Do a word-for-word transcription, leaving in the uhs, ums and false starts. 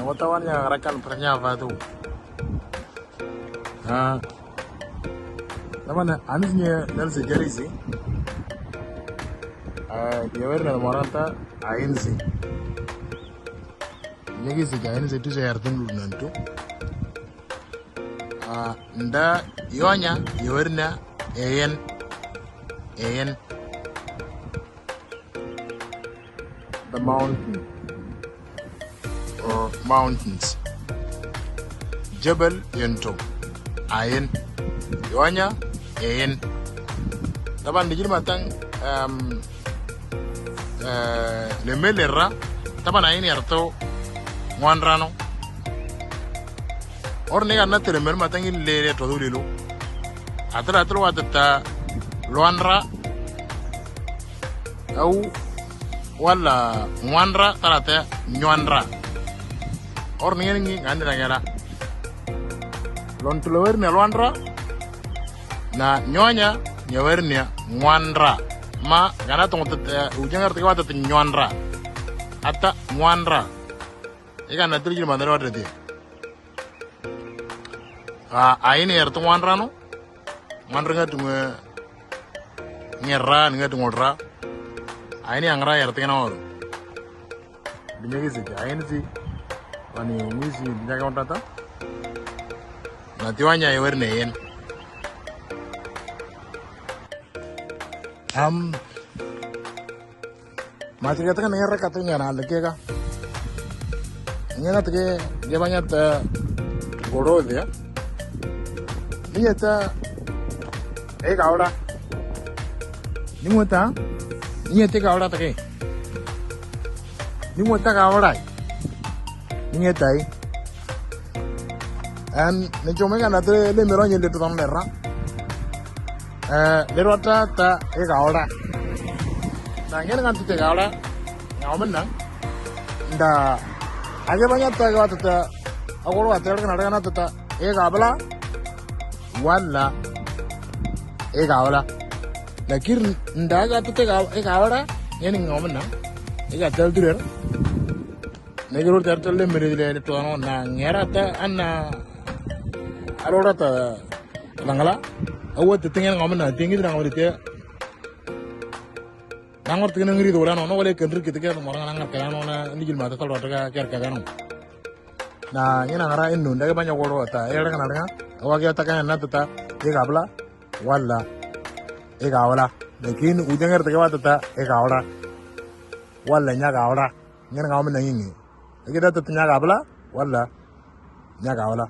Wata wan ya rakan pranya vatu. Ah. Taban anis nye nal se jari si. Ah, dia wer na moranta ain si. Nyagi se ain si tu se artun nantu. Ah, nda yonya, yoerna, eyen, eyen. The mountain or mountains. Jebel yento. Ayen. Yoanya, eyen. Taban dijil matang, um, uh, lemel erra. Taban ayen yarto ngwanrano. Or nega na telemel matang in lele to dulilo. Atel atel watata luanra. Au wala ngwanra tarata nywanra. Or ngen ngi ngandira ngera. Lon tulower ne luanra. Na nyonya nyower ne ngwanra. Ma gana tong tata ujangar tata watata nywanra. Ata ngwanra. Ika na tulijil mandara watata. A, aini er tu ngwanra no. Ngwanra nga tu nge-, ngerra, nga tu ngolra. Aini angra er tu ngena oro. Dinya kisi, aini si. Wani ngisi, dinya ka ngolra ta. Na tiwanya ewer ne yen. Am, Matri kata kan ngerra kata ngana leke ka. Ngana teke dia banyak ta goro dia. Dia ta eh kawada. Ni muta. Ni te kawada teke. Ni muta kawada. Ni tai. An ni chome kana te le mero ni le to mera. Eh, le rota ta e ka ora. Na ngene kan te ka ora. Nga omen na. Nda. Age banya ta ga ta. Agoro ta ga na ta. E ka bla. Wala. E ka ora. Lakin nda ga ta ga e ka ora. Ngene nga omen na. E ka tel durer. Negro tertel le mere le to no na ngera ta anna. Arora ta. Langala. Awa te tengen ngam na tengi na ngam te. Nangor tengen ngri do no no wale kendri kite ke mora nangor ka no na ni jil mata tal rota ka ker ka no. Na ni na ngara innu ndaga banya goro ta. Era kana nga. Awa ke ta kana na ta. E ka bla. Wala. E ka wala. Lekin ujanger te ka ta. E ka wala. Wala nya ka wala. Ngene ngam na ngi. Ege da ta nya ka bla. Wala. Nya ka wala.